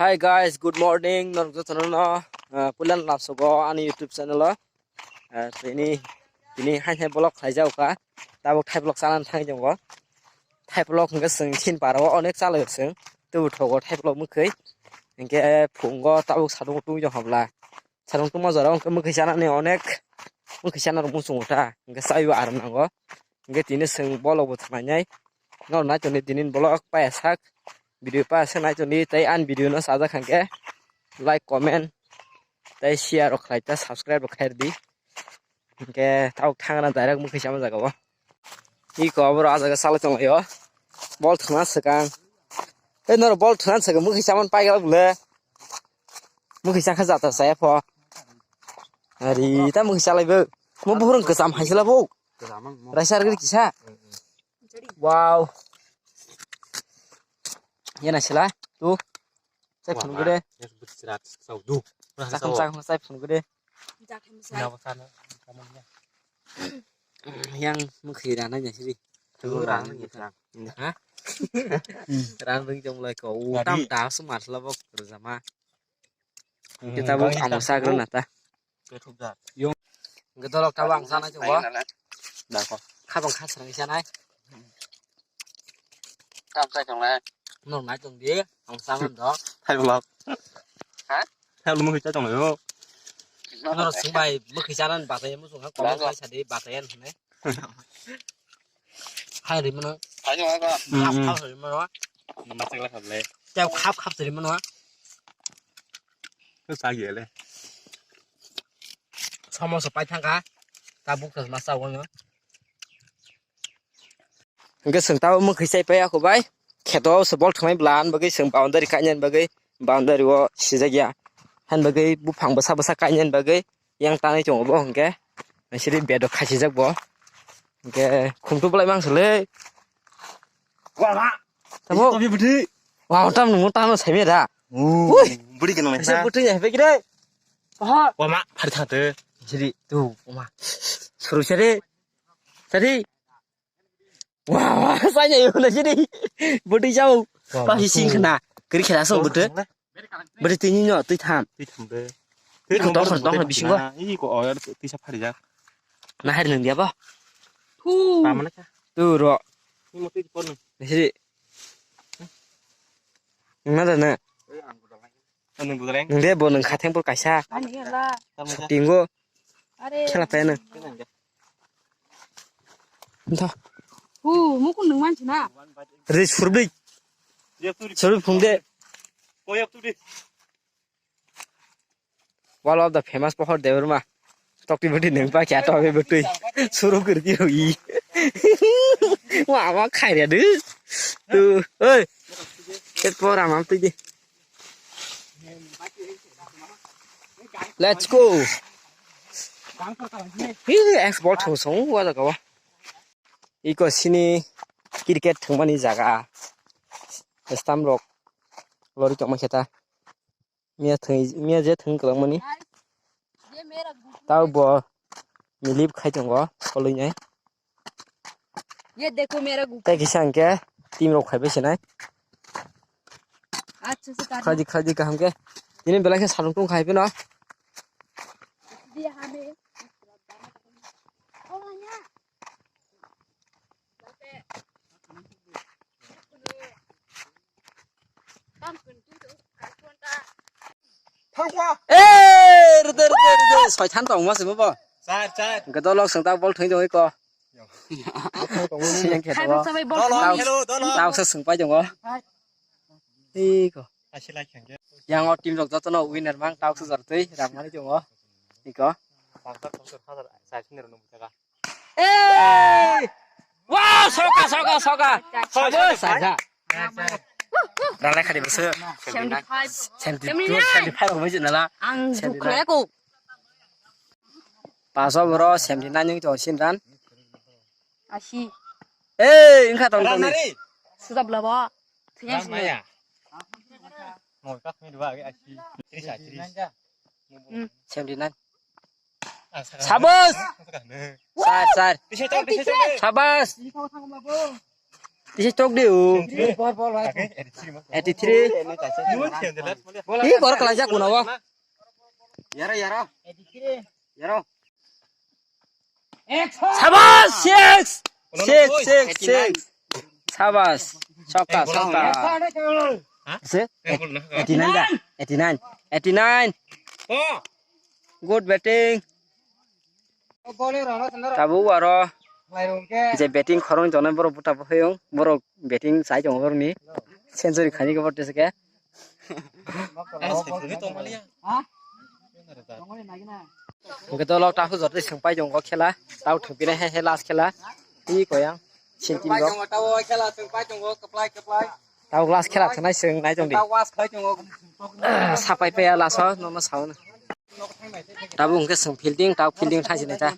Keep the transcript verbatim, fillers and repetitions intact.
Hi guys, good morning. Norok jotono no, ah, puila lamsogo ani YouTube channel o. Ah, tini, tini hai hai vlog khlaijak kha. Tabuk thai vlog chana thang tongo. Thai vlog hwnkhe chwng chin paro onek chalai chwng. Tubu thogo thai vlog mwkhwi. Hwnkhe phungo tabuk sadung tungwi tong habla. Sarung tungma jora hwnkhe mwkhwi chanani onek mwkhwi chana rok muchungo ta, hwnkhe chaiwi aram nango. Hwnkhe tini chwng vlog bo thwngnainai. Norok naitoni tini vlog paya sak, video paya sak naitoni tei ani video no chajak hwnkhe like, comment tei share rok khlai ta, subscribe rok khlai rwdi. Hwnkhe tabuk thangna direct mwkhwi chama jaga o. Iko aboro ah jaga salai tonglaio. Bol thwngna swkang. Tei norok bol thwngna swkang mwkhwi chamani paigala bwle. Mwkhwi chakha jata chaya pho. Ari ta mwkhwi chalai bo. Mo buhrung kwcham hai sila bo. Raisa rwgwi kisa. Wow. Yana sila tu. Chai phunuk de. Chakam chakam chai phunuk de. Yang mwkhwi rana nya siri. Rang rwng ya. Ha? Rang rwng jong lai ko. U tam da su mar sla bok rwjama. Kita bok amo sak rwna ta. Yung. Hwnkhe dolok tabuk ang sanai tongo. Dakho. Khabang kha srang sanai. Tam sai tonglai. Nong nai tong di, ang sangan do. Hai vlog. Ha? Hai vlog mwkhwi chai tonglai o. Norok swngbai mwkhwi chanani batai musung ha comment khai sadi batai an hwnwi. Hai ri mano. Hai ri mano. Khap khap ri mano. Machak la khap le. Tei khap khap ri mano. Sa gele. Somo so pai thangkha. Tabuk sa masa wano. Hwnkhe chwng tabuk mwkhwi chai pai ya kho bai. Kheto se bol thwngnai bwla ani bagwi chwng boundary kainani bagwi boundary o sijak ya. Hani bagwi buphang bwsa bwsa kainani bagwi yang tanwi tongo bo hwnkhe. Naisiri bed o khasijak bo. Hwnkhe khumtu bolai mangsa le. Wama. Tamo. Kopi bwtwi. Wa tam nung tam sai me da. Ui. Bwtwi keno nai. Bwtwi ya hebe kire. Aha. Wama phari thate. Siri tu wama. Suru sere. Tadi. Wa wa saya yo na siri. Bwtwi jao. Wama. Pasi sing khna. Kiri khela so bwtwi. Bwtwi tini no twi tham. Twi tham be. Twi tham dong dong bisingo. Ih ko oyor twi sa phari jak. Na hari nung dia ba. Thu. Pamana cha. Tu ro. Ni mo twi por nung. Siri. Nung na da na. Nung budalai. Nung de bo nung khatheng por kaisa. Ani la. Shooting go. Are. Khela pa na. Tha. Hu, mukun nung man chuna. Re surbi. Surbi phung de. Koyak tu di. One of the famous pohor Debbarma. Tokti bwtwi nung pa kya to abe bwtwi. Suru kurti hoyi. Wa wa khairya du. Tu, oi. Ket pora mam tu di. Let's go. Hi, ex ball thung song wa da kawa. Iko sini cricket thwngmani jaga. Stamp rok lori tongma kheta. Miya thwng, miya je thwng kwlangmani. Tao bo milip khai tongo, koloi nai. ये देखो मेरा गुफा। Tei kisa hwnkhe team rok khai bai se nai. अच्छा से काटना। Khaidi, khaidi kaham khe. Tini belai khe salung tung khai phino. दिया हमें। ओ यहाँ। Thangkwa. Eh, rwtwi, rwtwi, rwtwi. Soi than tong ma se bo. Char, char. Hwnkhe dolok swng ta bol thwngwi tongwi ko. Siyang khe tongo. Dolok, hello, dolok. Tao sa swng pai tongo. Iko. Yang o team rok jotono winner mang tao sa jartwi rang mani tongo. Iko. Hey! Wow, soka, soka, soka. Soka, soka. Ralai khadi bwswk. Seventy five. Seventy two, seventy five wngwi jwnala. Ang dukhlai ko. Paso boro seventy nine wngwi tongo sin ran. Asi. Ei, wngkha tong tong. Sujab labo. Thwiya sini. Seventy nine. Sabas! Sar, sar. Sabas! Tisi tok de o. Eighty three. Hi kor kala jak kuno. Yaro, yaro. Yaro. Sabas, six. Six, six, six. Sabas. Soka, soka. Se? Eighty nine da. Eighty nine. Eighty nine. Good batting. Tabu aro je batting khorong jone borok buta bo hoyong, borok batting sai tongo borokni. Century khani ke borok tese ke. Hwnkhe to lok tahu jotoi swng pai tongo khela. Tau thwngpinai hai hai last khela. Twi koyang. Sintin rok. Tau last khela thanai swng nai tongdi. Sapai paya last o nono sauna. Tabuk hwnkhe swng fielding, tau fielding thaisini ta.